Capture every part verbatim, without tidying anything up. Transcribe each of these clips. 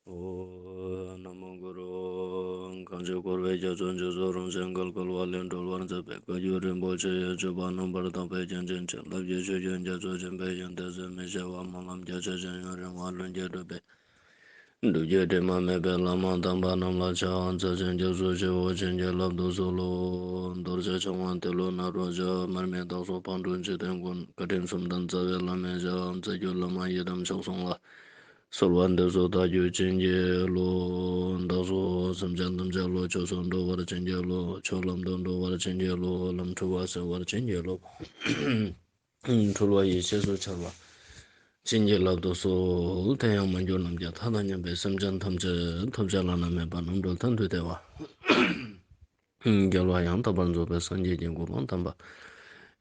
ཨོཾ་ན་མོ་གུ་རུ། གང་ཞིག་འཁོར་བའི་རྒྱ་མཚོ་འཇིགས་སུ་རུང་ཞིང་བརྒལ་དཀའ་བ་ལས་སྒྲོལ་བར་མཛད་པའི་བཀའ་བརྒྱུད་རིན་པོ་ཆེ་ཡི་སྤྱོད་པ་རྣམ་པར་དག་པའི་རྒྱན་ཅན་བྱིན་རླབས་ཀྱི་ཆུ་རྒྱུན་རྒྱ་མཚོ་ཆེན་པོའི་ཡོན་ཏན་ཟད་མི་ཤེས་པ་སྨོན་ལམ་རྒྱ་ཆེ་ཞིང་ཡུན་རིང་བ་ལྷུན་གྱིས་གྲུབ་པའི་སྒྲུབ་བརྒྱུད་དྲི་མ་མེད་པའི་བླ་མ་དམ་པ་རྣམས་ལ་ཕྱག་འཚལ་ཞིང་སྐྱབས་སུ་མཆིའོ། བྱིན་གྱིས་བརླབ་ཏུ་གསོལ་ལོ། རྡོ་རྗེ་འཆང་དབང་ཏེ་ལོ་ནཱ་རོ་ཞབས། མར་མི་དྭགས་པོ་ཕག་གྲུ་འཇིག་རྟེན་མགོན། བཀའ་དྲིན་གསུམ་ལྡན་རྩ་བའི་བླ་མའི་ཞབས། རྩ་བརྒྱུད་བླ་མ་ཡི་དམ་མཆོག་གསུམ་ལ། གསོལ་བ་འདེབས་སོ་བདག་རྒྱུད་བྱིན་གྱིས་རློབས། བདག་སོགས་སེམས་ཅན་ཐམས་ཅད་བློ་ཆོས་སུ་འགྲོ་བར་བྱིན་གྱིས་རློབས། ཆོས་ལམ་དུ་འགྲོ་བར་བྱིན་གྱིས་རློབས། ལམ་འཁྲུལ་བ་སེལ་བར་བྱིན་གྱིས་རློབས། འཁྲུལ་བ་ཡེ་ཤེས་སུ་འཆར་བར་བྱིན་གྱིས་བརླབ་ཏུ་གསོལ། དེ་ཡང་མ་གྱུར་ནམ་མཁའི་མཐའ་དང་མཉམ་པའི་སེམས་ཅན་ཐམས་ཅད་ཐོབ་བྱ་བླ་ན་མེད་པ་རྣམ་གྲོལ་མཐར་ཐུག་བདེ་བ། རྒྱལ་བ་ཡང་དག་པར་རྫོགས་པའི་སངས་རྒྱས་ཀྱི་གོ་འཕང་དམ་པ།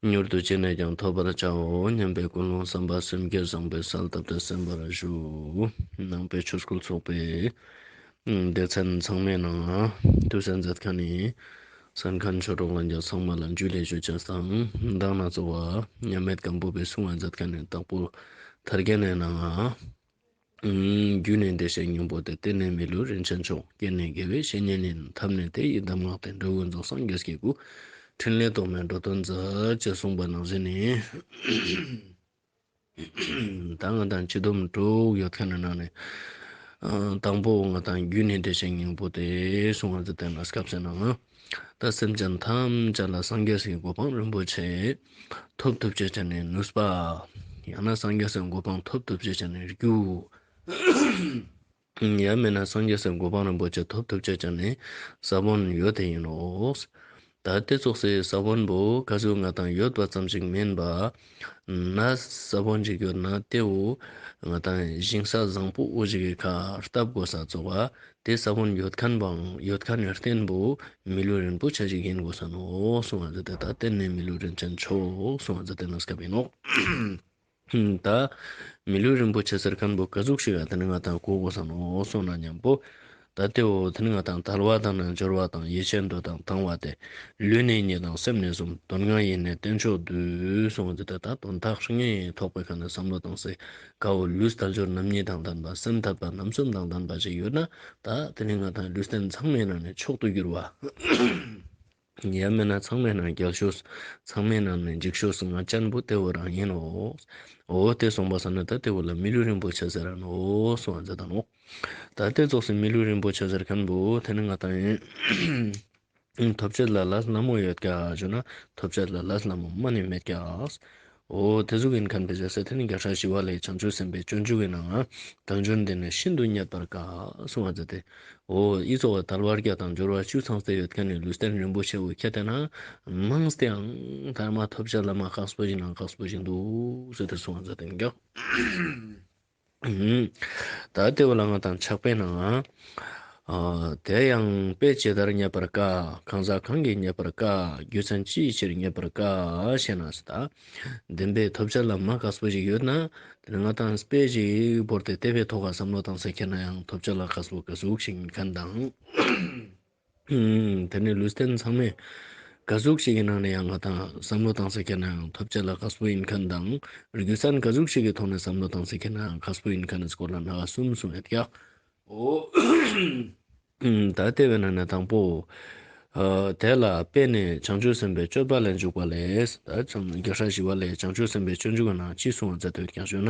མྱུར་དུ་ཅི་ནས་ཀྱང་ཐོབ་པར་བྱའོ་སྙམ་པའི་ཀུན་སློང་བསམ་པ་སེམས་བསྐྱེད་བཟང་པོའི་གསལ་བཏབ་སྟེ་གསན་པར་ཞུ། ནང་པའི་ཆོས་སྐུལ་ཚོགས་པའི་སྡེ་ཚན་ཚང་མའི་ནང་ཐུགས་གསན་མཛད་མཁན་ནི་གསན་མཁན་ཆོས་གྲོགས་ལྷན་རྒྱས་ཚང་མ་ལ་འཇུ་ལེ་ཞུ་ཅེས་དང་། མདང་ན་གཙོ་བོ་མཉམ་མེད་སྒམ་པོ་པའི་གསུང་བ་མཛད་མཁན་ནི་དྭགས་པོ་ཐར་རྒྱན་ནི་ནང་། རྒྱུ་ནི་བདེ་གཤེགས་སྙིང་པོ་སྟེ། རྟེན་ནི་མི་ལུས་རིན་ཆེན་མཆོག་རྐྱེན་ནི་དགེ་བའི་བཤེས་གཉེན་ཡིན། ཐབས་ནི་དེ་ཡི་གདམས་ངག་སྟེ། འབྲས་བུ་རྫོགས་སངས་རྒྱས་ཀྱི་སྐུ། ཕྲིན་ལས་རྟོག་མེད་འགྲོ་དོན་མཛད། ཅེས་གསུངས་པ་ནང་བཞིན་ནི། ད་ང་དང་སྤྱི་སྡོམ་དྲུག་ཡོད་མཁན་ནི་ནང་ནས། དང་པོ་ང་དང་རྒྱུ་ནི་བདེ་གཤེགས་སྙིང་པོ་སྟེ་གསུང་བ་མཛད་དེ་ན་སྐབས་སུ་ནང་། ད་སེམས་ཅན་ཐམས་ཅད་ལ་སངས་རྒྱས་སི་གོ་འཕང་རིན་པོ་ཆེ་ཐོབ་ཐུབ་ཅེས་ཅན་ནི་ནུས་པ། ཡང་ན་སངས་རྒྱས་སི་གོ་འཕང་ཐོབ་ཐུབ་ཅེས་ཅན་ནི་རྒྱུ། ཡང་མིན་ན་སངས་རྒྱས་སི་གོ་འཕང་རིན་པོ་ཆེ་ཐོབ་ཐུབ་ཅེས་ཅན་ནི་ས་བོན་ཡོད་དེ་ཡིན་ནོག་ད་དེ་ཙོགས་སི་ས་བོན་པོ་ག་ཟུག་ང་དང་ཡོད་པ་ཙམ་ཞིག་མིན་པ། ན་ས་བོན་ཞིག་ཡོད་ན་དེ་བོ་ང་དང་ཞིང་ས་བཟང་པོ་བོ་ཞིག་གི་ཁ་བཏབ་དགོས་ས་ཙོགས་པ། དེ་ས་བོན་ཡོད་མཁན་བང་ཡོད་མཁན་ནི་རྟེན་པོ་མི་ལུས་རིན་པོ་ཆེ་ཞིག་ཡིན་དགོས་ས་ནོག་གསུང་བ་མཛད་དེ། ད་རྟེན་ནི་མི་ལུས་རིན་ཆེན་མཆོག་གསུང་བ་མཛད་དེ་ན་སྐབས་ཡིན་ནོག་ད་མི་ལུས་རིན་པོ་ཆེ་ཟེར་མཁན་པོ་ག་ཟུག་ཞིག་ཨ་དེ་ནི་ང་དང་གོ་དགོས་ས་ནོག་གསུངས་ན་མཉམ་པོ། ད་དེ་བོ་དེ་ནི་ང་དང་དལ་བ་དང་ནི་འབྱོར་བ་དང་ཡེ་ཤེས་མདོ་དང་དང་བ་སྟེ། ལུས་ནི་གཉིས་དང་སེམས་ནི་གསུམ། དོན་ལྔ་ཡིས་ནི་རྟེན་མཆོག་བསྡུས། གསུངས་ཏེ་ད་དོན་དག་ལྔ་ཐོག་པའི་ཁ་ནས་བསམ་བློ་བཏང་སྟེ་ག་བོ་ལུས་དལ་འབྱོར་རྣམ་གཉིས་དང་ལྡན་པ། སེམས་དད་པ་རྣམ་གསུམ་དང་ལྡན་པ་ཞིག་ཡོད་ན། ད་དེ་ནི་ང་དང་ལུས་རྟེན་ཚང་མའི་ནང་ནས་མཆོག་ཏུ་གྱུར་བ། ཡང་མིན་ན་ཚང་མའི་ནང་རྒྱལ་ཤོས། ཚང་མའི་ནང་ནས་འཇིགས་ཤོས་ང་ཅན་པོ་དེ་བོ་རང་ཡིན་ནོག་འོ་དེ་གསུངས་པ་ས་ན་ད་དེ་བོ་ལ་མི་ལུས་རིན་པོ་ཆེ་ཟེར་ར་ནོག་གསུངས་པ་མཛད་ད་ནོག་ད་དེ་ཙོགས་སི་མི་ལུས་རིན་པོ་ཆེ་ཟེར་མཁན་པོ་དེ་ནི་ང་དང་ཡིན། ཐོབ་བྱེད་ལ་ལས་སླ་མོ་ཡོད་ཀྱག་ཞུ་ན་ཐོབ་བྱེད་ལ་ལས་སླ་མོ་མ་ནི་མེད་ཀྱག་འོ་དེ་ཟུག་ཡིན་མཁན་པའི་རྒྱལ་སྲས་དེ་ནི་རྒྱལ་སྲས་ཞི་བ་ལྷའི་བྱང་ཆུབ་སེམས་དཔའི་སྤྱོད་འཇུག་གི་ནང་ང་། དལ་འབྱོར་འདི་ནི་ཤིན་ཏུ་རྙེད་པར་དཀའ། གསུངས་པ་མཛད་དེ། འོ་འི་ཙོགས་དལ་བ་བརྒྱད་དང་འབྱོར་བ་བཅུ་ཚང་སྟེ་ཡོད་མཁན་ནི་ལུས་རྟེན་རིན་པོ་ཆེ་བོ་ཁྱེར་ཏེ་ན་མང་སྟེ་ཡང་ཐ་མ་ཐོབ་བྱ་ལ་མ་ཁག་པོ་ཞིག་ནང་ཁག་པོ་ཞིག་འདུག་ཟེར་ཏེ་གསུངས་པ་མཛད་དེ་འགྱོ། ད་དེ་བོ་ལ་ང་དང་ཕྱག་དཔེའི་ནང་ང་། ཨ་དེ་ཡང་དཔེ་ཇི་ལྟར་རྙེད་པར་དཀའ། གང་ཟག་གང་གིས་རྙེད་པར་དཀའ། རྒྱུ་མཚན་ཅིའི་ཕྱིར་རྙེད་པར་དཀའ་ཞེ་ན་ཟེར་ད། བདེན་པའི་ཐོབ་བྱ་ལ་མ་ཁག་པོ་ཞིག་ཡོད་ན། དེ་ནི་ང་དང་དཔེ་ཞིག་བོར་ཏེ་དེ་བོའི་ཐོག་ག་བསམ་བློ་བཏང་སྟེ་ཁྱེར་ན་ཡང་ཐོབ་བྱ་ལ་ཁག་པོ་ག་ཟུག་ཞིག་ཡིན་མཁན་དང་། དེ་ནི་ལུས་རྟེན་ཚང་མའི་ག་ཟུག་ཞིག་གི་ནང་ནས་ཡང་ང་དང་བསམ་བློ་བཏང་སྟེ་ཁྱེར་ན་ཡང་ཐོབ་བྱ་ལ་ཁག་པོ་ཡིན་མཁན་དང་། རྒྱུ་མཚན་ག་ཟུག་ཞིག་གི་ཐོག་ནས་བསམ་བློ་བཏང་སྟེ་ཁྱེར་ན་ཡང་ཁག་པོ་ཡིན་མཁན་ནི་སྐོར་ལ་ན་ག་གསུམ་གསུངས་ཡོད་ཀྱག་འོ། ད་དེ་བོའི་ནང་ནས་དང་པོ། ཨ་དེ་ལ་དཔེ་ནི་བྱང་ཆུབ་སེམས་དཔའི་སྤྱོད་པ་ལས་འཇུག་པ་ལས། ད་རྒྱལ་སྲས་ཞི་བ་ལྷའི་བྱང་ཆུབ་སེམས་དཔའི་སྤྱོད་འཇུག་གི་ནང་ཅི་གསུངས་པ་མཛད་དེ་ཡོད་ཀྱག་ཞུ་ན།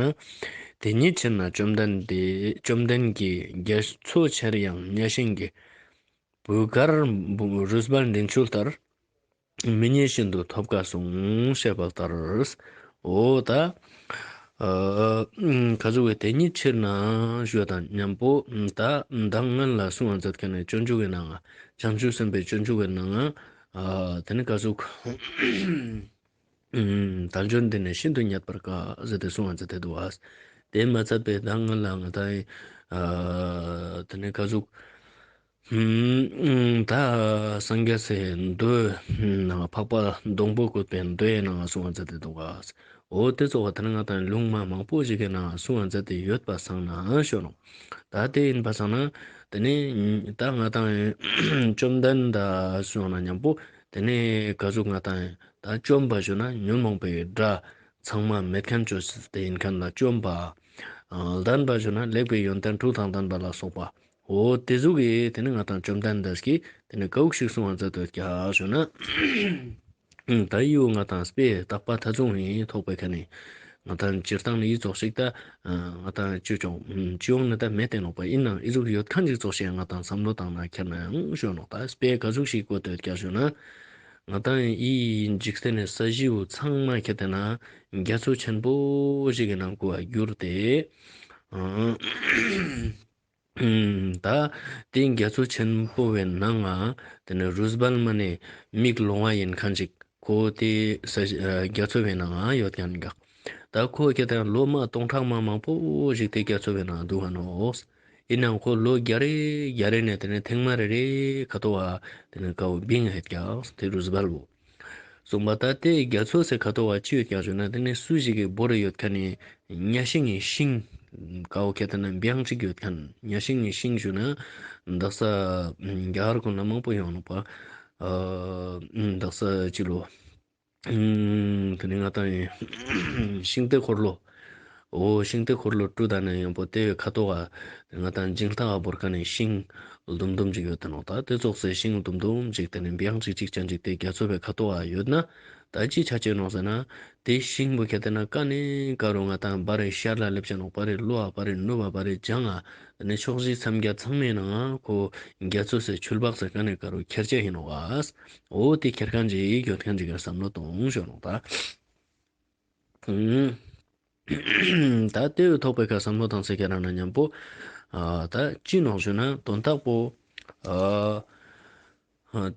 དེ་ཉིད་ཕྱིར་ན་བཅོམ་ལྡན་འདས་བཅོམ་ལྡན་གྱིས་རྒྱ་མཚོ་ཆེར་གཡེངས་གཉའ་ཤིང་གི། བུ་གར་རུས་སྦལ་འབྲིང་ཆུ་ལྟར། མི་ཉིད་ཤིན་ཏུ་ཐོབ་དཀའ་གསུངས། ཞེས་པ་ལྟར། འོ་ད། ཨ་ག་ཟུག་གི་དེ་ཉིད་ཕྱིར་ན་ཞུ་བ་དང་མཉམ་པོ་ད་མདང་སྔོན་ལ་གསུངས་པ་མཛད་མཁན་ནི་སྤྱོད་འཇུག་གི་ནང་ང་། བྱང་ཆུབ་སེམས་དཔའི་སྤྱོད་འཇུག་གི་ནང་ང་། ཨ་དེ་ནི་ག་ཟུག་ཨུམ། དལ་འབྱོར་འདི་ནི་ཤིན་ཏུ་རྙེད་པར་དཀའ་ཟེར་ཏེ་གསུངས་པ་མཛད་དེ་འདུག་པ། དེ་མ་ཚད་པའི་མདང་སྔོན་ལ་ང་དང་ཨ་དེ་ནི་ག་ཟུག་ཨུམ། ད་སངས་རྒྱས་སི་མདོའི་ནང་འཕགས་པ་སྡོང་པོ་བཀོད་པའི་མདོའི་ནང་གསུངས་པ་མཛད་དེ་འདུག་པ། འོ་དེ་ཙོགས་པ་དེ་ནི་ང་དང་ལུང་མ་མང་པོ་ཞིག་གི་ནང་གསུངས་པ་མཛད་དེ་ཡོད་པ་སང་ན་ཞུ་ནོག་ད་དེ་ཡིན་པ་སང་ན་དེ་ནི་ད་ང་དང་བཅོམ་ལྡན་འདས་གསུངས་ན་མཉམ་པོ་དེ་ནི་ག་ཟུག་ང་དང་ད་བཅོམ་པ་ཞུ་ན་ཉོན་མོངས་པའི་དགྲ་ཚང་མ་མེད་མཁན་བཅོས་ཏེ་ཡིན་མཁན་ལ་བཅོམ་པ། ལྡན་པ་ཞུ་ན་ལེགས་པའི་ཡོན་ཏན་དྲུག་དང་ལྡན་པ་ལ་སོགས་པ། འོ་དེ་ཟུག་གི་དེ་ནི་ང་དང་བཅོམ་ལྡན་འདས་ཀྱིས་དེ་ནི་ཀ་ཟུག་ཞིག་གསུང་བ་མཛད་དོ་ཀྱག་ཞུ་ན། ད་ཡིའུ་ང་དང་དཔེ་བརྟག་པ་ཐ་ཚུང་ཡིན་ཐོག་པའི་ཁ་ནས་ང་དང་སྤྱིར་བཏང་ནི་ཡི་ཙོགས་ཤིག་ད་ང་དང་སྤྱི་ཡོངས་ནི་ད་མེད་དེ་ནོག་པ། ཡིན་ནའང་ཡི་ཟུག་ཡོད་ཁན་ཅིག་ཙོགས་ཤིག་ང་དང་བསམ་བློ་བཏང་ན་ཁྱེར་ན་ཡང་ཞུ་ནོག། ད་དཔེ་ཀ་ཟུག་ཞིག་གོ་དོ་ཀྱག་ཞུ་ན། ང་དང་ཡི་འཇིག་རྟེན་ནི་ས་གཞི་བོ་ཚང་མ་ཁྱེར་ཏེ་ན་རྒྱ་མཚོ་ཆེན་པོ་ཞིག་གི་ནང་ང་གྱུར་ཏེ། ད་དེ་རྒྱ་མཚོ་ཆེན་པོ་བའི་ནང་ང་དེ་ནི་རུས་སྦལ་མ་ནི་མིག་ལོང་བ་ཡིན་ཁན་ཅིག་ཁོ་དེ་ས་རྒྱ་མཚོ་བའི་ནང་ང་ཡོད་ཁན་ཀྱག། ད་ཁོ་ཁྱེར་ཏེ་ན་ལོ་མ་སྟོང་ཕྲག་མ་མང་པོ་ཞིག་དེ་རྒྱ་མཚོ་བའི་ནང་ང་འདུག་ག་ནོག། ཡིན་ནའང་ཁོ་ལོ་བརྒྱ་རེ་བརྒྱ་རེ་ནས་དེ་ནི་ཐེངས་མ་རེ་རེ་ཁ་ཐོག་ག་དེ་ནི་ཀ་བོ་བིང་ཡོད་ཀྱག་དེ་རུས་སྦལ་བོ། གསུངས་པ། ད་དེ་རྒྱ་མཚོ་སི་ཁ་ཐོག་ག་ཅི་ཡོད་ཀྱག་ཞུ་ན་དེ་ནི་སུ་ཞིག་གི་བོར་ཡོད་ཁན་ནི་གཉའ་ཤིང་ངི་ཤིང་ཀ་བོ་ཁྱེར་ཏེ་ན་བེང་ཅིག་ཡོད་ཁན། གཉའ་ཤིང་ངི་ཤིང་ཞུ་ན་དག་ས་རྒྱ་གར་ཀུན་ལ་མང་པོ་ཡོང་ནོག་པ། དག་ས་ཅི་ལོ། དེ་ནི་ང་དང་ཤིང་རྟའི་འཁོར་ལོ། འོ་ཤིང་རྟའི་འཁོར་ལོ་དྲུག་དང་ནི་ཡང་པོ་དེ་བའི་ཁ་ཐོག་ག་ང་དང་འཇིང་ཐག་ག་བོར་ཁན་ནི་ཤིང་ལྡུམ་ལྡུམ་ཅིག་ཡོད་དེ་ནོག། ད་དེ་ཙོགས་སི་ཤིང་ལྡུམ་ལྡུམ་ཅིག་དེ་ནི་བེང་ཅིག་ཅིག་ཅན་ཅིག་དེ་རྒྱ་མཚོ་བའི་ཁ་ཐོག་ག་ཡོད་ན་ད་ཅི་ཆ་ཅེས་ནོག་ཟེར་ན། དེ་ཤིང་བོ་ཁྱེར་ཏེ་ན་ཀ་ནེ་ཀ་རུ་ང་དང་བར་རི་ཤར་ལ་ལེབ་ཅེས་ནོག། བར་རི་ལྷོ་བ་བར་རི་ནུབ་བ་བར་རི་བྱང་ང་དེ་ནི་ཕྱོགས་བཞི་མཚམས་བརྒྱད་ཚང་མའི་ནང་ང་ཁོ་རྒྱ་མཚོ་སི་ཆུ་ལྦགས་སི་ཀ་ནེ་ཀ་རུ་ཁྱེར་ཅེས་ཡིན་ནོག་ག། འོ་དེ་ཁྱེར་ཁན་ཅིག་ཡོད་ཁན་ཅིག་ག་བསམ་བློ་གཏོང་ཞུ་ནོག་ད། ད་དེ་བོ་ཐོག་པའི་ཁ་བསམ་བློ་བཏང་སྟེ་ཁྱེར་ན་མཉམ་པོ་ད་ཅི་ནོག་ཞུ་ན་དོན་དག་པོ་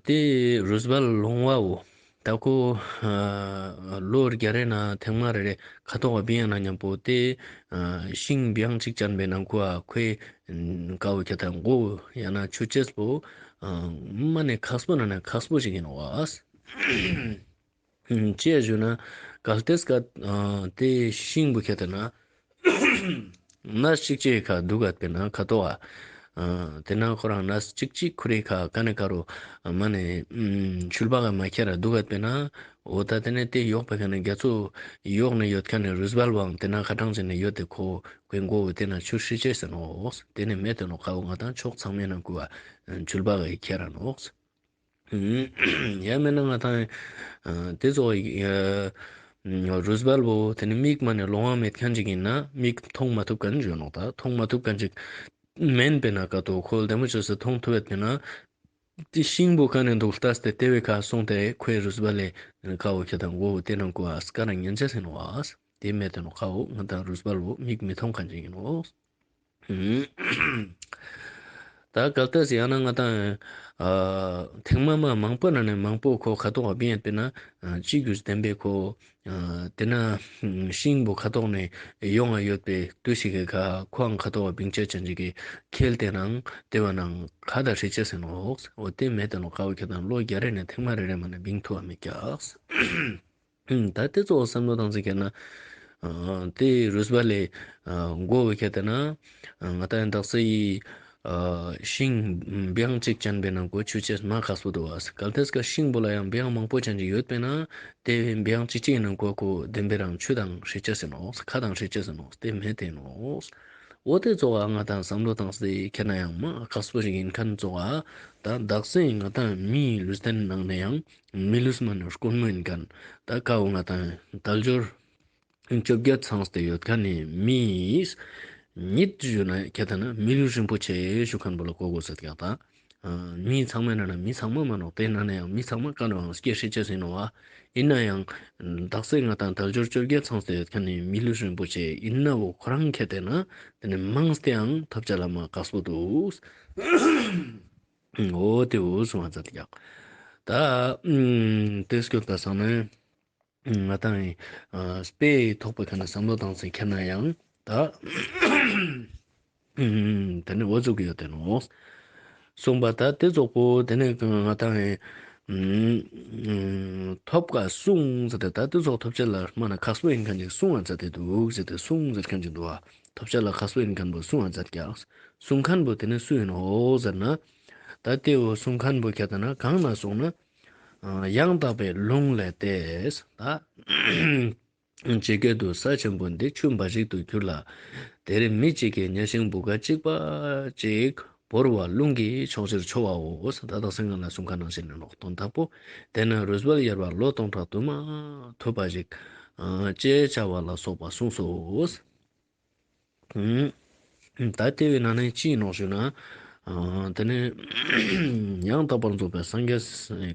དེ་རུས་སྦལ་ལོང་བ་བོ་ད་ཁོ་ལོ་བརྒྱ་རེ་ན་ཐེངས་མ་རེ་རེ་ཁ་ཐོག་ག་བིང་ཡ་ན་མཉམ་པོ་དེ་ཤིང་བེང་ཅིག་ཅན་པའི་ནང་ཁོ་ཁོའི་ཀ་བོ་ཁྱེར་ཏེ་མགོ་ཡང་ན་ཆུ་ཅེས་པོ་མ་ནེ་ཁག་པོ་ན་ནེ་ཁག་པོ་ཞིག་ཡིན་ནོག་ག། ཅི་ཞུ་ན་གལ་ཏེ་ཀ་དེ་ཤིང་བོ་ཁྱེར་ཏེ་ན་ནས་ཅིག་ཅིག་ཁ་དུག་ག་པེ་ན་ཁ་ཐོག་ག་དེ་ན་ཁོ་རང་ནས་ཅིག་ཅིག་ཁོ་རེ་ཁ་ཀ་ནེ་ཀ་རུ་མ་ནེ་ཆུ་ལྦགས་མ་ཁྱེར་ར་དུག་ག་པེ་ན། འོ་ད་དེ་ནེ་དེ་ཡོག་པའི་ཁ་ནེ་རྒྱ་མཚོ་ཡོག་ནེ་ཡོད་ཁན་ནི་རུས་སྦལ་བོའང་དེ་ན་ཁ་ཏང་ཅིག་ནེ་ཡོད་དེ་ཁོ་ཁོའི་མགོ་བོ་དེ་ན་ཆུ་ཧྲི་ཅེས་ཟེར་ནོག། དེ་ནེ་མེད་དེ་ནོག་ཁ་བོ་ང་དང་ཕྱོགས་ཚང་མའི་ནང་ཁོ་ཆུ་ལྦགས་ཁྱེར་ར་ནོག། ཡང་མེད་ན་ང་དང་དེ་ཙོགས་རུས་སྦལ་བོ་དེ་ནི་མིག་མ་ནེ་ལོང་བ་མེད་ཁན་ཅིག་ཡིན་ན་མིག་མཐོང་མ་ཐུབ་ཁན་ཅིག་ཡོད་ནོག། ད་མཐོང་མ་ཐུབ་ཁན་ཅིག་མེན་པེ་ན་ཀ་ཏོ་ཁོ་ལྡེ་མོ་ཅོས་སེ་མཐོང་ཐུབ་ཡོད་པེ་ན་དེ་ཤིང་བོ་ཀ་ནེ་དུག་ལྟས་ཏེ་དེ་བོའི་ཁ་སོང་སྟེ་ཁོའི་རུས་སྦལ་ལི་ཁ་བོ་ཁྱེར་ཏེ་མགོ་བོ་དེ་ནང་ཁོ་ཨ་སྐ་ར་ཉན་ཅེས་ཡིན་ནོག། དེ་མེད་དེ་ནོག་ཁ་བོ་ང་དང་རུས་སྦལ་བོ་མིག་མི་མཐོང་ཁན་ཅིག་ཡིན་ནོག། ད་གལ་ཏེ་ཡང་ན་ང་དང་ཐེངས་མ་མ་མང་པོ་ན་ནེ་མང་པོ་ཁོ་ཁ་ཐོག་ག་བིང་ཡོད་པེ་ན་ཅི་རྒྱུ་བདེན་པའི་ཁོ་དེ་ན་ཤིང་བོ་ཁ་ཐོག་ནེ་ཡོང་ང་ཡོད་པའི་དུས་ཤིག་གི་ཁ་ཁོའང་ཁ་ཐོག་ག་བིང་ཅེས་ཅན་ཅིག་གི་ཁེལ་ཏེ་ནང་དེ་བ་ནང་ཁ་ད་ཧྲི་ཅེས་ཡིན་ནོག། འོ་དེ་མེད་དེ་ནོག་ཁ་བོ་ཁྱེར་ཏེ་ན་ལོ་བརྒྱ་རེ་ནེ་ཐེངས་མ་རེ་རེ་མ་ནེ་བིང་ཐུབ་བ་མེད་ཀྱག། ད་དེ་ཙོགས་བསམ་བློ་བཏང་སྟེ་ཁྱེར་ན་དེ་རུས་སྦལ་ལི་མགོ་བོ་ཁྱེར་ཏེ་ན་ང་དང་དག་ས་ཡི་ཤིང་བེང་ཅིག་ཅན་པེ་ན་ཁོ་ཆུ་ཅེས་མ་ཁག་པོ་དུག་ག། གལ་ཏེ་ཀ་ཤིང་བོ་ལ་ཡང་བེང་མང་པོ་ཅན་ཅིག་ཡོད་པེ་ན་དེ་བེང་ཅིག་ཅིག་ནང་ཁོ་ཁོ་བདེན་པེ་རང་ཆུ་དང་ཧྲི་ཅེས་ཡིན་ནོག། ཁ་དང་ཧྲི་ཅེས་ཡིན་ནོག། དེ་མེད་དེ་ནོག། འོ་དེ་ཙོགས་ང་དང་བསམ་བློ་བཏང་སྟེ་ཁྱེར་ན་ཡང་མ་ཁག་པོ་ཞིག་ཡིན་ཁན་ཙོགས་ད་དག་ས་ཡི་ང་དང་མིའི་ལུས་རྟེན་ནང་ནེ་ཡང་མི་ལུས་མ་ནེ་དཀོན་མོ་ཡིན་ཁན་ད་ཀ་བོ་ང་དང་དལ་འབྱོར་བཅོ་བརྒྱད་ཚང་སྟེ་ཡོད་ཁན་ནི་མིས་ཉིད་ཞུ་ན་ཁྱེར་ཏེ་ན་མི་ལུས་རིན་པོ་ཆེ་ཞུ་ཁན་བོ་ལ་གོ་དགོས་ཟེར་ཀྱག་ད། མི་ཚང་མའི་ནང་ནེ་མི་ཚང་མ་མ་ནོག། དེ་ནང་ནེ་ཡང་མི་ཚང་མ་ཀ་ནེ་ཡང་སྐྱེ་ཧྲི་ཅེས་ཡིན་ནོག་པ། ཡིན་ན་ཡང་དག་ས་ང་དང་དལ་འབྱོར་བཅོ་བརྒྱད་ཚང་སྟེ་ཡོད་ཁན་ནི་མི་ལུས་རིན་པོ་ཆེ་ཡིན་ན་བོ་ཁོ་རང་ཁྱེར་ཏེ་ན་དེ་ནེ་མང་སྟེ་ཡང་ཐོབ་ཅེས་ལ་མ་ཁག་པོ་དུག། འོ་དེ་བོ་གསུང་བ་མཛད་ཀྱག། ད་དེ་སྐྱོད་པ་སང་ནེ་ང་དང་ཨ་དཔེ་ཐོག་པའི་ཁ་ནེ་བསམ་བློ་བཏང་སྟེ་ཁྱེར་ན་ཡང་ད་དེ་ནེ་འོ་ཙོགས་ཡོད་དེ་ནོག། གསུངས་པ་ད་དེ་ཙོགས་པོ་དེ་ནེ་ང་དང་ཐོབ་ཀ་གསུངས་ཟེར་ཏེ་ད་དེ་ཙོགས་ཐོབ་ཅེས་ལ་མ་ནེ་ཁག་པོ་ཡིན་ཁན་ཅིག་གསུང་བ་མཛད་དེ་དུག་ཟེར་ཏེ་གསུངས་ཟེར་ཁན་ཅིག་དུག་པ། ཐོབ་ཅེས་ལ་ཁག་པོ་ཡིན་ཁན་བོ་གསུང་བ་མཛད་ཀྱག། གསུང་ཁན་བོ་དེ་ནེ་སུ་ཡིན་ནོག་ཟེར་ན་ད་དེ་བོ་གསུང་ཁན་བོ་ཁྱེར་ཏེ་ན་གང་ན་གསུངས་ན། ཡང་དག་པའི་ལུང་ལས་ཏེ། ད་ ཇི་སྐད་དུ་ས་ཆེན་པོ་འདི་ཆུ་འབའ་ཞིག་ཏུ་གྱུར་ལ། དེར་མི་གཅིག་གིས་གཉའ་ཤིང་བུ་ག་གཅིག་པ་གཅིག་བོར་བ་རླུང་གིས་ཕྱོགས་བཞིར་འཕྱོ་བའོ། ད་དག་ས་ང་ལ་གསུང་ཁན་ནང་བཞིན་ནོག། དོན་དག་པོ། དེ་ན་རུས་སྦལ་གཡར་བ་ལོ་སྟོང་ཕྲག་དུ་མ་ཐུབ་པ་ཞིག་ཅེས་བྱ་བ་ལ་སོགས་པ་གསུངས་སོ། ད་དེ་བོའི་ནང་ནས་ཅི་ནོག་ཞུ་ན། ཨ་དེ་ནས་ཡང་དག་པར་རྫོགས་པའི་སངས་རྒྱས་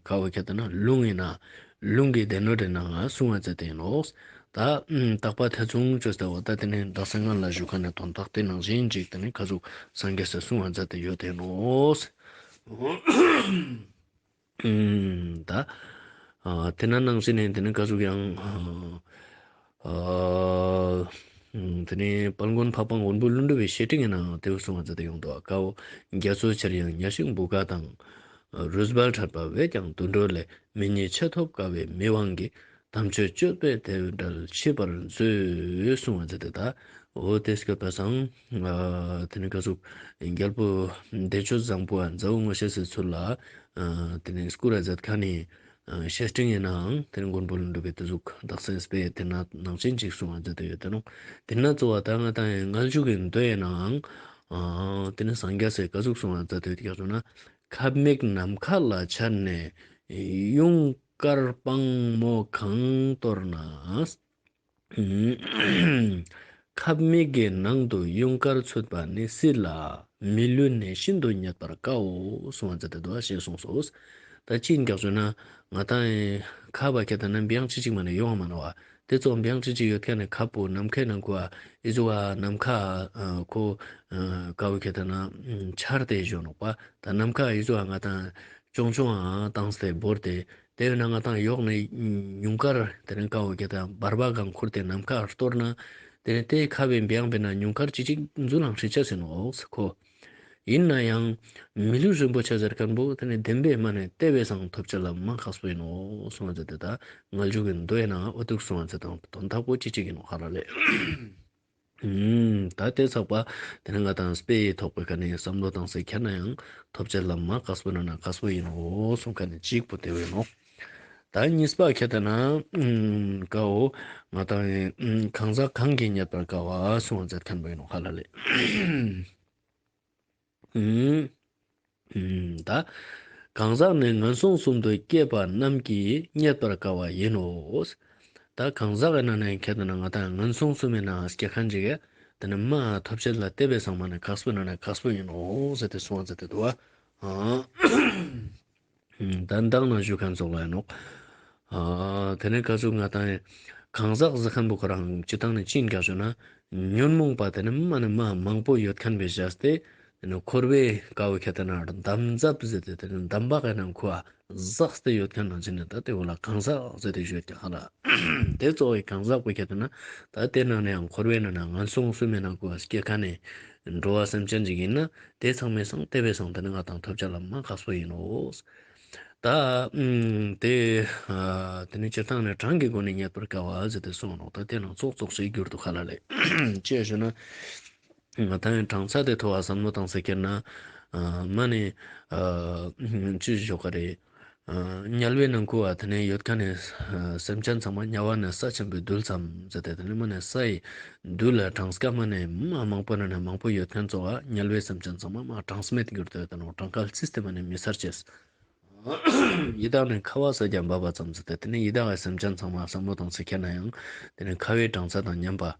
ཀ་བོ་ཁྱད་དེ་ན་རླུང་ཡིན་ན་རླུང་གི་སྡེ་སྣོད་དེ་ནང་གསུང་བ་མཛད་དེ་ཡིན་ནོག། ད་དག་པ་ཐེ་ཚོམ་བཅོས་ཏེ་བ་ད་དེ་ནས་དག་ས་ང་ལ་ཞུ་ཁན་ནི་དོན་དག་དེ་ནང་བཞིན་ཅིག་དེ་ནས་ཀ་ཟུག་སངས་རྒྱས་སི་གསུང་བ་མཛད་དེ་ཡོད་དེ་ཡིན་ནོག། ཨུམ། ད་ཨ་དེ་ན་ནང་བཞིན་ནས་དེ་ནས་ཀ་ཟུག་ཡང་ཨ་ཨ་ཨུམ། དེ་ནས་དཔལ་མགོན་འཕགས་པ་མགོན་པོ་ཀླུ་སྒྲུབ་པའི་བཤེས་སྤྲིང་ཡིན་ནའང་དེ་བོ་གསུང་བ་མཛད་དེ་ཡོང་འདུག། ཀ་བོ་རྒྱ་མཚོ་ཆེར་ཡང་གཉའ་ཤིང་བུ་ག་དང་། རུས་སྦལ་ཕྲད་པ་བས་ཀྱང་དུད་འགྲོ་ལས། མི་ཉིད་ཆེ་ཐོབ་དཀའ་བའི་མི་དབང་གིས། དམ་ཆོས་སྤྱོད་པས་དེ་འབྲེལ་ཤེས་པར་མཛོད། གསུང་བ་མཛད་དེ་ད། འོ་དེ་སྐད་པ་སང་ཨ་དེ་ནས་ཀ་ཟུག་རྒྱལ་པོ་བདེ་སྤྱོད་བཟང་པོ་ཨ་མཛའ་བོ་ངོ་ཤེས་སི་ཚུལ་ལ་ཨ་དེ་ནས་སྐུར་ར་མཛད་ཁན་ནི་ཨ་བཤེས་སྤྲིང་ཡིན་ནའང་དེ་ནས་མགོན་པོ་ཀླུ་སྒྲུབ་པའི་དེ་ཟུག་དག་སེམས་སྤེལ་དེ་ན་ནང་བཞིན་ཅིག་གསུང་བ་མཛད་དེ་ཡོད་དེ་ནོག། དེ་ན་གཙོ་བོ་ད་ང་དང་མངལ་འཇུག་གི་མདོ་ཡིན་ནའང་ཨ་དེ་ནས་སངས་རྒྱས་སི་ཀ་ཟུག་གསུང་བ་མཛད་དེ་ཡོད་ཀྱག་ཞུ་ན། ཁབ་མིག་ནམ་མཁའ་ལ་འཕྱར་ནས་ཡུངས་དཀར་སྤང་མོ་གང་གཏོར་ན། ཁབ་མིག་གི་ནང་དུ་ཡུངས་དཀར་ཚུད་པ་ནི་སྲིད་ལ་མི་ལུས་ནི་ཤིན་ཏུ་རྙེད་པར་དཀའོ། གསུང་བ་མཛད་དེ་འདུག་ཞེས་གསུངས་སོ། ད་ཅི་ཡིན་ཀྱག་ཞུ་ན་ང་དང་ཁབ་བ་ཁྱད་དེ་ན་བེང་ཅི་ཅིག་མ་ནེ་ཡོང་བ་མ་ནོག་པ། དེ་ཙོགས་བེང་ཅི་ཅིག་ཡོད་ཁན་ནི་ཁབ་པོ་ནམ་མཁའི་ནང་ཁུ་བ་ཨི་ཟུག་ག་ནམ་མཁའ་ཁོ་ཀ་བོ་ཁྱད་དེ་ན་འཕྱར་ཏེ་ཞུ་ནོག་པ། ད་ནམ་མཁའ་ཨི་ཟུག་ག་ང་དང་ཅུང་ཅུང་ཨ་བཏང་སྟེ་བོར་ཏེ་དེ་བས་ན་ང་དང་ཡོག་ནས་ཉུངས་དཀར་དེ་རིང་ཀ་བོ་ཁྱད་དེ་འབར་བ་གང་ཁུར་ཏེ་ནམ་མཁའ་གཏོར་ན་དེ་ནས་དེ་ཁབ་བེ་བེང་བེ་ན་ཉུངས་དཀར་ཅི་ཅིག་འཛུལ་ལང་ཧྲི་ཆ་ཟེར་ནོག་ཁོ། ཡིན་ན་ཡང་མི་ལུས་རིན་པོ་ཆེ་ཟེར་ཁན་བོ་དེ་ནས་བདེན་པའི་མ་ནེ་དེ་བས་སང་ཐོབ་ཆ་ལ་མ་ཁག་པོ་ཡིན་ནོག་གསུང་བ་མཛད་དེ་ད་མངལ་འཇུག་གི་མདོ་ཡིན་ནའང་འོ་དུག་གསུང་བ་མཛད་དེ་དོན་དག་པོ་ཅི་ཅིག་ཡིན་ནོག་ཧ་ལ་ལེ། ཨུམ། ད་དེ་ཚག་པ་དེ་ནས་ང་དང་སྤེ་ཡི་ཐོག་པའི་ཁ་ནས་བསམ་བློ་བཏང་སེ་ཁྱེར་ན་ཡང་ཐོབ་ཆ་ལ་མ་ཁག་པོ་ན་ན་ཁག་པོ་ཡིན་ནོག་གསུང་ཁན་ནི་གཅིག་པོ་དེ་བས་ནོག། ད་གཉིས་པ་ཁྱད་དེ་ན་ཨུམ་ཀ་བོ་ང་དང་ཨུམ་གང་ཟག་གང་གིས་རྙེད་པར་དཀའ་བ་གསུང་བ་མཛད་ཁན་བོ་ཡིན་ནོག་ཧ་ལ་ལེ། ཨུམ། ཨུམ། ད་གང་ཟག་ནི་ངན་སོང་གསུམ་དུ་སྐྱེས་པ་རྣམས་ཀྱིས་རྙེད་པར་དཀའ་བ་ཡིན་ནོ། ད་གང་ཟག་གི་ནང་ནས་ཁྱད་དེ་ན་ང་དང་ངན་སོང་གསུམ་མི་ནང་སྐྱེ་ཁན་ཅིག་གི་དེ་ནི་མ་ཐོབ་ཆ་ལ་དེ་བས་སང་མ་ནེ་ཁག་པོ་ན་ན་ཁག་པོ་ཡིན་ནོག་ཟེར་ཏེ་གསུང་བ་མཛད་དེ་འདུག་པ། ཨ། ད་མདང་ནང་ཞུ་ཁན་ཙོགས་ལ་ཡིན་ནོག། ཨ་དེ་ནས་ཀ་ཟུག་ང་དང་གང་ཟག་ཟེར་ཁན་བོ་ཁོ་རང་སྤྱིར་བཏང་ནས་ཅི་ཡིན་ཀྱག་ཞུ་ན་ཉོན་མོངས་པ་དེ་ནི་མ་ནེ་མ་མང་པོ་ཡོད་ཁན་བེ་བཞག་སྟེ་དེ་ནི་འཁོར་བའི་ཀ་བོ་ཁྱད་དེ་ན་འདམ་རྫབ་ཟེར་ཏེ་དེ་ནི་འདམ་བག་གི་ནང་ཁུ་བ་ཟགས་ཏེ་ཡོད་ཁན་ནང་བཞིན་ནི་ད་དེ་བོ་ལ་གང་ཟག་ཟེར་ཏེ་ཞུ་ཡོད་ཀྱག་ཧ་ལ། དེ་གཙོ་བོའི་གང་ཟག་པོ་ཁྱད་དེ་ན་ད་དེ་ནང་ནས་ཡང་འཁོར་བའི་ནང་ན་ངན་སོང་གསུམ་མི་ནང་ཁུ་བ་སྐྱེ་ཁན་ནི་འགྲོ་བ་སེམས་ཅན་ཅིག་ཡིན་ན་དེ་ཚང་མའི་སང་དེ་བས་སང་དེ་ནི་ང་དང་ཐོབ་ཆ་ལ་མ་ཁག་པོ་ཡིན་ནོག། ད་ཨུམ་དེ་ཨ་དེ་ནི་སྤྱིར་བཏང་ནས་གྲངས་ཀྱི་སྒོ་ནས་རྙེད་པར་དཀའ་བ་ཟེར་ཏེ་གསུངས་ནོག། ད་དེ་ནང་ཙོགས་ཙོགས་ཤིག་གྱུར་འདུག་ཧ་ལ་ལེ། ཅི་ཡ་ཞུ་ན་ང་དང་གྲངས་ཚད་དེ་ཐོག་བ་བསམ་བློ་བཏང་སེ་ཁྱེར་ན་ཨ་མ་ནེ་ཨ་ཅི་ཞོག་ག་རེད། ཨ་དམྱལ་བའི་ནང་ཁུ་བ་དེ་ནས་ཡོད་ཁན་ནི་ཨ་སེམས་ཅན་ཚང་མ་དམྱལ་བ་ནི་ས་ཆེན་པོའི་རྡུལ་ཙམ་ཟེར་ཏེ་དེ་ནས་མ་ནེ་སའི་རྡུལ་ལ་གྲངས་ཀ་མ་ནེ་མ་མང་པོ་ན་ན་མང་པོ་ཡོད་ཁན་ཙོགས་དམྱལ་བའི་སེམས་ཅན་ཚང་མ་མ་གྲངས་མེད་གྱུར་ཏེ་ཡོད་དེ་ནོག། གྲངས་ཀ་རྩིས་ཏེ་མ་ནེ་མི་ཚར་ཅེས། ཡི་དྭགས་ནི་ཁ་བ་ས་རྒྱ་འབབ་པ་ཙམ་ཟེར་ཏེ་དེ་ནས་ཡི་དྭགས་ཀྱི་སེམས་ཅན་ཚང་མ་བསམ་བློ་བཏང་སེ་ཁྱེར་ན་ཡང་དེ་ནི་ཁ་བའི་གྲངས་ཚད་དང་མཉམ་པ།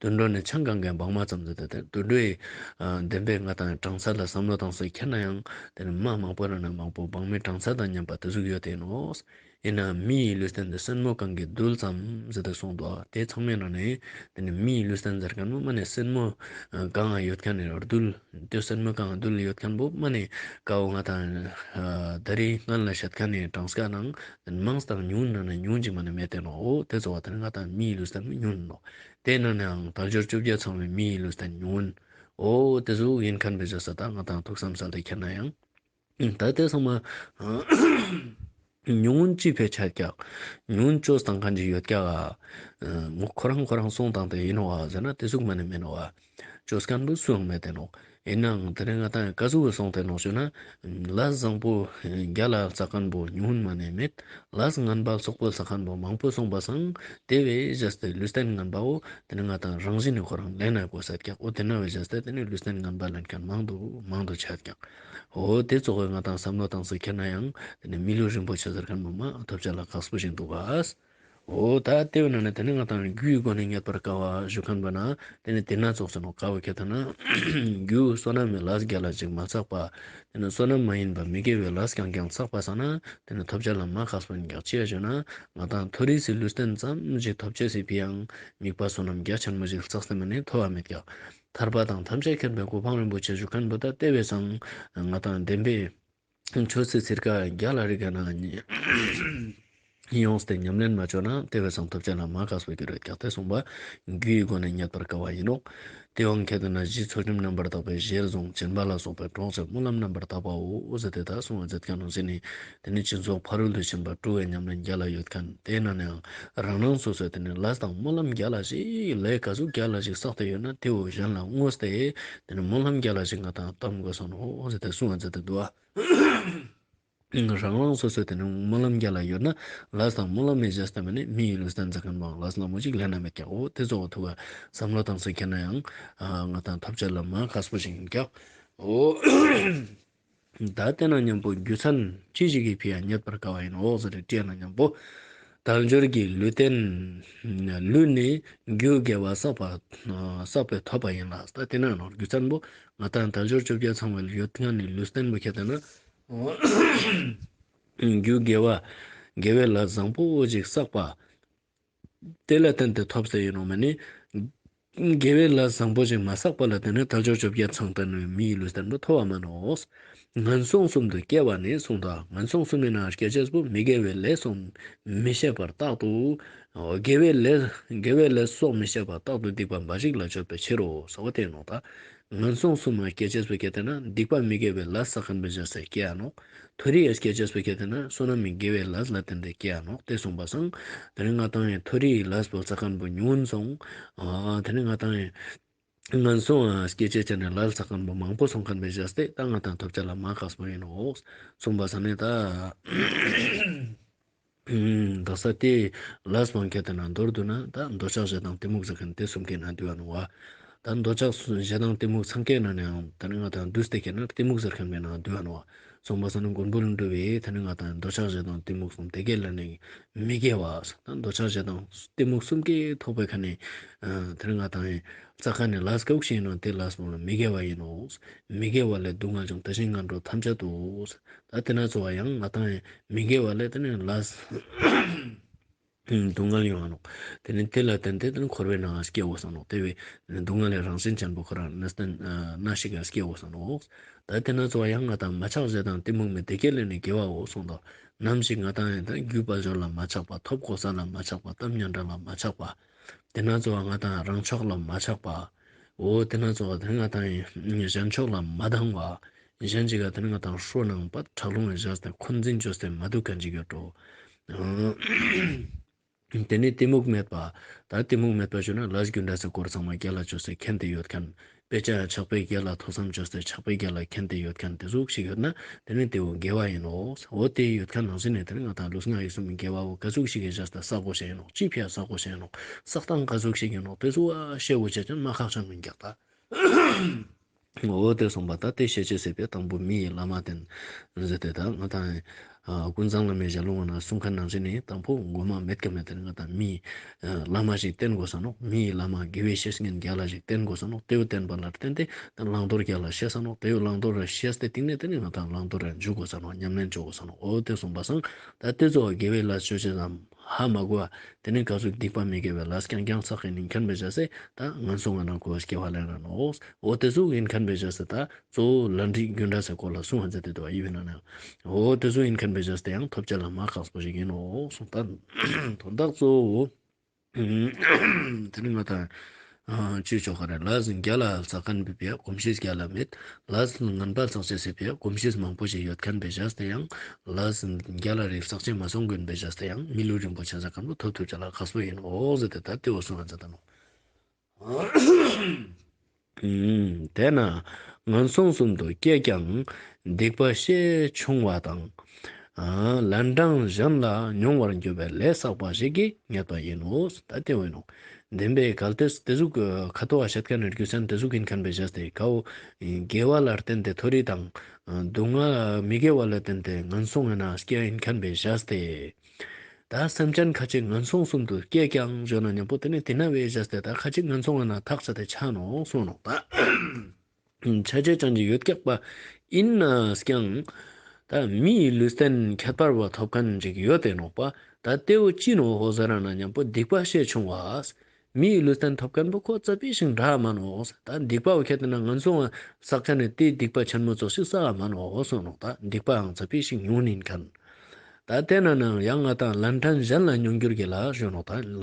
དུད་འགྲོ་ནི་ཆང་གང་གི་སྦང་མ་ཙམ་ཟེར་ཏེ་དེ་དུད་འགྲོའི་ཨ་བདེན་པའི་ང་དང་གྲངས་ཚད་ལ་བསམ་བློ་བཏང་སེ་ཁྱེར་ན་ཡང་དེ་ནི་མ་མང་པོ་ན་ན་མང་པོ་སྦང་མའི་གྲངས་ཚད་དང་མཉམ་པ་དེ་ཟུག་ཡོད་དེ་ནོག། ཡིན་ནའང་མི་ཡི་ལུས་རྟེན་དེ་སེན་མོ་གང་གི་རྡུལ་ཙམ་ཟེར་ཏེ་གསུངས་འདུག། དེ་ཚང་མའི་ནང་ནས་དེ་ནི་མི་ཡི་ལུས་རྟེན་ཟེར་ཁན་བོ་མ་ནེ་སེན་མོ་གང་ཡོད་ཁན་ནི་རྡུལ། དེ་སེན་མོ་གང་རྡུལ་ཡོད་ཁན་བོ་མ་ནེ་ཀ་བོ་ང་དང་ཨ་ད་རེས་སྔན་ལ་བཤད་ཁན་ནི་གྲངས་ཀ་ནང་དེ་ནི་མང་སྟེ་ཉུང་ན་ན་ཉུང་ཅིག་མ་ནེ་མེད་དེ་ནོག། འོ་དེ་ཚོ་བ་དེ་ནི་ང་དང་མི་ཡི་ལུས་རྟེན་ཉུང་ནོག། དེ་ནང་ནའང་དལ་འབྱོར་བཅོ་བརྒྱད་ཚང་བའི་མི་ཡི་ལུས་རྟེན་ཉུང་། འོ་དེ་ཟུག་ཡིན་ཁན་བེ་བྱས་ས་ད་ང་དང་ཐུགས་བསམ་སལ་ཏེ་ཁྱེར་ན་ཡང་། ད་དེ་ཚང་མ་ཉུང་ངུན་ཅི་ཕེ་ཆ་ཀྱག། ཉུང་ངུན་བཅོས་བཏང་ཁན་ཅིག་ཡོད་ཀྱག་ག། མོ་ཁོ་རང་ཁོ་རང་སོང་བཏང་སྟེ་ཡིན་ནོག་ག་ཟེར་ན་དེ་ཟུག་མ་ནེ་མེད་ནོག་ག། བཅོས་ཁན་བོ་སུའང་མེད་དེ་ནོག། ཡིན་ནའང་དེ་ནས་ང་ཏང་ག་ཟུག་གི་སོང་སྟེ་ནོག་ཞུ་ན། ལས་བཟང་པོ་རྒྱལ་ལ་ལ་ས་མཁན་པོ་ཉུང་ངུན་མ་ནས་མེད། ལས་ངན་པ་ལ་སོགས་པ་ལ་ས་མཁན་པོ་མང་པོ་སོང་པ་སང་། དེ་བས་བྱས་ཏེ་ལུས་རྟེན་ངན་པ་བོ་དེ་ནས་ང་ཏང་རང་བཞིན་ནི་ཁོ་རང་ལེན་ན་དགོས་ས་ཀྱག་འོ་དེ་ན་བས་བྱས་ཏེ་དེ་ནས་ལུས་རྟེན་ངན་པ་ལེན་མཁན་མང་དུ་མང་དུ་ཆ་ཀྱག་འོ་དེ་ཙོགས་ང་ཏང་བསམ་བློ་བཏང་སྟེ་ཁྱེར་ན་ཡང་དེ་ནས་མི་ལུས་རིན་པོ་ཆེ་ཟེར་མཁན་པོ་མ་ཐོབ་བྱ་ལ་ཁག་པོ་ཞིག་འདུག་ག་འོ་ད་དེ་བས་ན་ནི་དེ་ནི་ང་ཏང་རྒྱུའི་སྒོ་ནས་རྙེད་པར་དཀའ་བ་ཞུ་མཁན་པ་ན། དེ་ནི་དེ་ན་ཙོགས་སེ་ནོག་དཀའ་བ་ཁྱེར་ཏེ་ན། རྒྱུ་བསོད་ནམས་མེད་ལས་རྒྱལ་ལ་ཞིག་མ་བསགས་པ། དེ་ནི་བསོད་ནམས་མ་ཡིན་པ་མི་དགེ་བའི་ལས་རྐྱང་རྐྱང་བསགས་པ་སང་ན། དེ་ནི་ཐོབ་བྱ་ལ་མ་ཁག་པོ་ཡིན་ཀྱག་ཅི་ཡ་ཞུ་ན། ང་ཏང་མཐོ་རིས་སི་ལུས་རྟེན་ཙམ་ཞིག་ཐོབ་ཅེས་སི་ཕི་ཡང་དམིགས་པ་བསོད་ནམས་རྒྱ་ཆེན་མོ་ཞིག་བསགས་ཏེ་མ་ནི་ཐོབ་བ་མེད་ཀྱག་ཐར་པ་དང་ཐམས་ཅད་མཁྱེན་པའི་གོ་འཕང་རིན་པོ་ཆེ་ཞུ་མཁན་པོ་ད་དེ་བས་སང་ང་ཏང་བདེན་པའི་ཆོས་སི་ཚིར་ཀ་རྒྱ་ལ་རིག་ག་ན་ཡོངས་ཏེ་ཉམས་ལེན་མ་བཅོ་ན་དེ་བས་སང་ཐོབ་བྱ་ལ་མ་ཁག་པོ་གྱུར་རེད་ཀྱག་དེ་གསུངས་པ་རྒྱུའི་སྒོ་ནས་རྙེད་པར་དཀའ་བ་ཡིན་ནོག་དེའང་ཁྱེར་ཏེ་ན་གཞི་ཚུལ་ཁྲིམས་རྣམ་པར་དག་པའི་ཞལ་གསུང་སྦྱིན་པ་ལ་སོགས་པའི་གྲོགས་བྱེད་སྨོན་ལམ་རྣམ་པར་དག་པའོ་ཟེར་ཏེ་ད་གསུངས་པ་མཛད་མཁན་ནང་བཞིན་ནི་དེ་ནི་སྦྱིན་སོགས་ཕ་རོལ་ཏུ་ཕྱིན་པ་དྲུག་གི་ཉམས་ལེན་རྒྱ་ལ་ཡོད་མཁན་དེ་ན་ནའང་རང་རང་སོ་སོའི་དེ་ནི་ལས་དང་སྨོན་ལམ་རྒྱ་ལ་ཞིག་ལས་ག་ཟུག་རྒྱ་ལ་ཞིག་བསགས་ཏེ་ཡོད་ན་དེ་བོ་གཞན་ལ་བསྔོས་ཏེ་དེ་ནི་སྨོན་ལམ་རྒྱ་ལ་ཞིག་ང་ཏང་གཏོང་དགོས་སོ་ནོག་ཟེར་ཏེ་གསུངས་པ་མཛད་དེ་འདུག་བ། རང་རང་སོ་སོའི་དེ་ནི་སྨོན་ལམ་རྒྱ་ལ་ཡོད་ན་ལས་དང་སྨོན་ལམ་མེད་བྱས་ཏེ་མ་ནི་མི་ཡི་ལུས་རྟེན་ཟེར་མཁན་པོའང་ལས་སླ་མོ་ཅིག་ལེན་ན་མེད་ཀྱག་འོ་དེ་ཙོགས་ཐུག་ག་བསམ་བློ་བཏང་སྟེ་ཁྱེར་ན་ཡང་ང་ཏང་ཐོབ་བྱ་ལ་མ་ཁག་པོ་ཞིག་ཡིན་ཀྱག་འོ་ད་དེ་ན་མཉམ་པོ་རྒྱུ་མཚན་ཅི་ཞིག་གི་ཕི་ཡ་རྙེད་པར་དཀའ་བ་ཡིན་ནོག་ཟེར་ཏེ་དྲིས་ན་མཉམ་པོ་དལ་འབྱོར་གྱི་ལུས་རྟེན་ལུས་ནི་རྒྱུ་དགེ་བ་བསགས་པ་བསགས་པས་ཐོབ་པ་ཡིན་ལ། ད་དེ་ན་ནོག་རྒྱུ་མཚན་པོ་ང་ཏང་དལ་འབྱོར་བཅོ་བརྒྱད་ཚང་བའི་ཡོད་མཁན་ནི་ལུས་རྟེན་པོ་ཁྱེར་ཏེ་ན། རྒྱུ་དགེ་བ་དགེ་བའི་ལས་བཟང་པོ་ཞིག་བསགས་པ། དེ་ལ་བརྟེན་ཏེ་ཐོབ་སྟེ་ཡིན་ནོག་མ་ནི། དགེ་བའི་ལས་བཟང་པོ་ཞིག་མ་བསགས་པ་ལ་བརྟེན་ནས་དལ་འབྱོར་བཅོ་བརྒྱད་ཚང་བའི་མི་ཡི་ལུས་རྟེན་པོ་ཐོབ་པ་མ་ནོག་ངན་སོང་གསུམ་དུ་སྐྱེ་བ་ནི་གསུངས་དང་ངན་སོང་གསུམ་མི་ནང་སྐྱེ་ཅེས་པོ་མི་དགེ་བའི་ལས་གསུམ་མི་བྱེད་པར་རྟག་ཏུ། དགེ་བའི་ལས་དགེ་བའི་ལས་སོགས་མི་བྱེད་པར་རྟག་ཏུ་སྡིག་པ་འབའ་ཞིག་ལ་སྤྱོད་པའི་ཕྱིར་རོ་ཟེར་བ་དེ་ནོག་ད། ངན་སོང་གསུམ་མ་སྐྱེ་ཅེས་པོ་ཁྱེར་ཏེ་ན་སྡིག་པ་མི་དགེ་བའི་ལས་བསགས་མཁན་པོ་བྱས་ཏེ་སྐྱེ་ཡ་ནོག་མཐོ་རིས་སྐྱེ་ཅེས་པོ་ཁྱེར་ཏེ་ན་བསོད་ནམས་མི་དགེ་བའི་ལས་ལ་བརྟེན་ཏེ་སྐྱེ་ཡ་ནོག་དེ་གསུངས་པ་སང་། དེ་ནི་ང་ཏང་ཡང་མཐོ་རིས་ལས་པོ་བསགས་མཁན་པོ་ཉུང་སོང་། དེ་ནི་ང་ཏང་ཡང་ངན་སོང་སྐྱེ་ཅེས་ཅན་ནི་ལས་བསགས་མཁན་པོ་མང་པོ་སོང་མཁན་པོ་བྱས་ཏེ་ད་ང་ཏང་ཐོབ་བྱ་ལ་མ་ཁག་པོ་ཡིན་ནོག་གསུངས་པ་སང་ནི་ད། ཨུམ། དག་ས་དེ་ལས་པོ་ཁྱེར་ཏེ་ན་མདོར་བསྡུ་ན་ད་འདོད་ཆགས་ཞེ་སྡང་གཏི་མུག་ཟེར་མཁན་དེ་གསུམ་ཀའི་ནང་འདུ་བ་ནོག་བ། ད་འདོད་ཆགས་ཞེ་སྡང་གཏི་མུག་ཚང་ཀའི་ནང་ནའང་ད་ནི་ང་ཏང་བསྡུས་ཏེ་ཁྱེར་ན་གཏི་མུག་ཟེར་མཁན་པོའི་ནང་འདུ་བ་ནོག་བ། གསུངས་པ་སང་ནི་མགོན་པོ་ཀླུ་སྒྲུབ་པས་ད་ནི་ང་ཏང་འདོད་ཆགས་ཞེ་སྡང་གཏི་མུག་གསུམ་དེ་ཀའི་ལ་ནི་མི་དགེ་བ་ད་འདོད་ཆགས་ཞེ་སྡང་གཏི་མུག་གསུམ་ཀའི་ཐོག་པའི་ཁ་ནས་ད་ནི་ང་ཏང་ཡང་བསགས་མཁན་ནི་ལས་ག་ཟུག་ཞིག་ཡིན་ནོག་དེ་ལས་པོ་ལ་མི་དགེ་བ་ཡིན་ནོག་མི་དགེ་བ་ལས་སྡུག་བསྔལ་འབྱུང་། དེ་བཞིན་ངན་འགྲོ་ཐམས་ཅད་དུ། ད་དེ་ན་ཚོ་བ་ཡང་ང་ཏང་ཡང་མི་དགེ་བ་ལས་དེ་ནི་ལས་སྡུག་བསྔལ་ཡོང་ང་ནོག་དེ་ནི་དེ་ལ་བརྟེན་ཏེ་དེ་ནི་འཁོར་བའི་ནང་སྐྱེ་འོ་ས་ནོག་དེ་བས་སྡུག་བསྔལ་ལས་རང་བཞིན་ཅན་པོ་ཁོ་རང་ནི་སྟན་ན་ཞིག་ག་སྐྱེ་འོ་ས་ནོག་ད་དེ་ན་ཚོ་བ་ཡང་ང་ཏང་མ་ཆགས་ཞེ་སྡང་གཏི་མུག་མེད་དེ་ཀའི་ལ་ནི་དགེ་བའོ་གསུངས་དོ། ནམ་ཞིག་ང་ཏང་ཡང་ད་རྒྱུ་དཔལ་འབྱོར་ལ་མ་ཆགས་པ། ཐོབ་གོ་ས་ལ་མ་ཆགས་པ། གཏམ་སྙན་གྲགས་ལ་མ་ཆགས་པ། དེ་ན་ཚོ་བ་ང་ཏང་རང་ཕྱོགས་ལ་མ་ཆགས་པ། འོ་དེ་ན་ཚོ་བ་དེ་ང་ཏང་ཡང་གཞན་ཕྱོགས་ལ་མ་སྡང་བ། གཞན་ཅིག་ག་དེ་ནི་ང་ཏང་ཧྲོ་ནང་པ་དྲག་རླུང་བཞག་སྟེ་འཁོན་འཛིན་བཅོས་ཏེ་མ་འདུག་མཁན་ཅིག་ཡོད་འགྲོ། དེ་ནི་གཏི་མུག་མེད་པ། ད་གཏི་མུག་མེད་པ་ཞུ་ན་ལས་རྒྱུ་འབྲས་སི་སྐོར་ཚང་མ་རྒྱ་ལ་བཅོས་ཏེ་མཁྱེན་ཏེ་ཡོད་མཁན། དཔེ་ཆ་ཆགས་པའི་རྒྱ་ལ་ཐོས་བསམ་བཅོས་ཏེ་ཆགས་པའི་རྒྱ་ལ་མཁྱེན་ཏེ་ཡོད་མཁན་དེ་ཟུག་ཞིག་ཡོད་ན་དེ་ནི་དེ་བོ་དགེ་བ་ཡིན་ནོག་འོ་དེ་ཡོད་མཁན་ནང་བཞིན་ནི་དེ་ནི་ང་ཏང་ལུས་ངག་ཡིད་གསུམ་གྱི་དགེ་བ་བོ་ག་ཟུག་ཞིག་གི་བྱས་ཏེ་བསགས་དགོས་ཤེས་ཡིན་ནོག་ཅི་ཕི་ཡ་བསགས་དགོས་ཤེས་ཡིན་ནོག་བསགས་སྟངས་ག་ཟུག་ཞིག་ཡིན་ནོག་དེ་ཚོ་བ་ཤེས་དགོས་ཤེས་ཅན་མ་ཁག་ཅན་མིན་ཀྱག་ད། འོ་དེ་གསུངས་པ་ད་དེ་ཤེས་ཅེས་སི་ཕི་ཡ་དང་པོ་མི་ཡི་བླ་མ་བསྟེན་ཟེར་ཏེ་ད་ང་ཏང་ཀུན་བཟང་བླ་མའི་ཞལ་ལུང་ནང་གསུང་མཁན་ནང་བཞིན་ནི་དང་པོ་མགོ་མ་མེད་ཀ་མེད་དེ་ནི་ང་ཏང་མི་བླ་མ་ཞིག་བསྟེན་དགོས་ས་ནོག་མི་ཡི་བླ་མ་དགེ་བའི་བཤེས་གཉེན་རྒྱ་ལ་ཞིག་བསྟེན་དགོས་ས་ནོག་དེ་བོ་བསྟེན་པ་ལ་བརྟེན་ཏེ་ད་བླང་དོར་རྒྱ་ལ་ཤེས་ས་ནོག་དེ་བོ་བླང་དོར་ཤེས་ཏེ་སྟིང་ནེ་དེ་ནི་ང་ཏང་བླང་དོར་འཇུག་དགོས་ས་ནོག་ཉམས་ལེན་བཅོ་དགོས་ས་ནོག་འོ་དེ་གསུངས་པ་སང་ད་དེ་ཚོ་དགེ་བའི་ལས་ཅོ་ཅེས་སམ། ཧ་མ་གོ་བ། དེ་ནི་ག་ཟུག་སྡིག་པ་མི་དགེ་བའི་ལས་རྐྱང་རྐྱང་བསགས་ཀྱི་ཡིན་མཁན་པོ་བྱས་ཏེ་ད་ངན་སོང་ང་ནང་ཁོ་སྐྱེ་བ་ལེན་ན་ནོག་འོ་དེ་ཟུག་ཡིན་མཁན་པོ་བྱས་ཏེ་ད་གཙོ་བོ་ལས་འབྲས་རྒྱུ་འབྲས་སི་སྐོར་ལ་གསུངས་པ་མཛད་དེ་འདུག་པ་ཡིན་ན་ནའང་། འོ་དེ་ཟུག་ཡིན་མཁན་པོ་བྱས་ཏེ་ཡང་ཐོབ་བྱ་ལ་མ་ཁག་པོ་ཞིག་ཡིན་ནོག་གསུངས། ད་དོན་དག་གཙོ་བོ་དེ་ནི་ང་ཏང་ཅི་ཆོག་ག་རེ། ལས་རྒྱ་ལ་བསགས་མཁན་པོའི་ཕི་ཡ་གོམས་གཤིས་རྒྱ་ལ་མེད། ལས་ངན་པ་བསགས་ཅེས་སི་ཕི་ཡ་གོམས་གཤིས་མང་པོ་ཞིག་ཡོད་མཁན་པོ་བྱས་ཏེ་ཡང་ལས་རྒྱ་ལ་རིགས་བསགས་ཅེས་མ་སོང་མཁན་པོ་བྱས་ཏེ་ཡང་མི་ལུས་རིན་པོ་ཆེ་ཟེར་མཁན་པོ་ཐོབ་ཐུབ་བྱ་ལ་ཁག་པོ་ཡིན་ནོག་ཟེར་ཏེ་ད་དེ་བོ་གསུངས་པ་མཛད་དེ་ནོག་དེ་ན་ ངན་སོང་གསུམ་དུ་སྐྱེས་ཀྱང་སྡིག་པ་ཤས་ཆུང་བ་དང་། ཨ་ལན་གྲངས་གཞན་ལ་མྱོང་བར་འགྱུར་བའི་ལས་བསགས་པ་ཞིག་གིས་རྙེད་པ་ཡིན་ནོ། ད་དེ་བོ་ཡིན་ནོ། བདེན་པའི་གལ་ཏེ་དེ་ཟུག་ཁ་ཐོག་བཤད་མཁན་ནི་རྒྱུ་མཚན་དེ་ཟུག་ཡིན་མཁན་པའི་བྱས་ཏེ་ཁོ་དགེ་བ་ལ་བརྟེན་ཏེ་མཐོ་རིས་དང་། སྡུག་བསྔལ་མི་དགེ་བ་ལ་བརྟེན་ཏེ་ངན་སོང་ངི་ནང་སྐྱེ་ཡིན་མཁན་པའི་བྱས་ཏེ། ད་སེམས་ཅན་ཁ་ཅིག་ངན་སོང་གསུམ་དུ་སྐྱེས་ཀྱང་ཞུ་ན་མཉམ་པོ་དེ་ནི་དེ་ན་བའི་བྱས་ཏེ་ད་ཁ་ཅིག་ངན་སོང་ངི་ནང་ཐག་ཆད་དེ་ཆ་ནོག་གསུངས་ནོག་ད། ཆ་ཅེས་ཅང་ཅིག་ཡོད་ཀྱག་པ་ཡིན་ན་ཀྱང་། ད་མིའི་ལུས་རྟེན་ཁྱད་པར་བ་ཐོབ་མཁན་ཅིག་ཡོད་དེ་ནོག་པ། ད་དེ་བོ་ཅི་ནོག་ཧོ་ཟེར་ན་མཉམ་པོ་སྡིག་པ་ཤས་ཆུང་བ། མིའི་ལུས་རྟེན་ཐོབ་མཁན་པོ་ཁོ་ཙ་པིག་ཞིག་འདྲ་མ་ནོག་ད་སྡིག་པ་བོ་ཁྱད་དེ་ན་ངན་སོང་བསགས་མཁན་ནི་དེའི་སྡིག་པ་ཆེན་མོ་ཙོགས་ཤིག་བསགས་མ་ནོག་གསུངས་ནོག་ད་སྡིག་པའང་ཙ་པིག་ཞིག་ཉུང་ནིན་མཁན། ད་དེ་ན་ནང་ཡང་ང་དང་ལན་གྲངས་གཞན་ལ་མྱོང་འགྱུར་གྱི་ལ་ཞུ་ནོག་ད།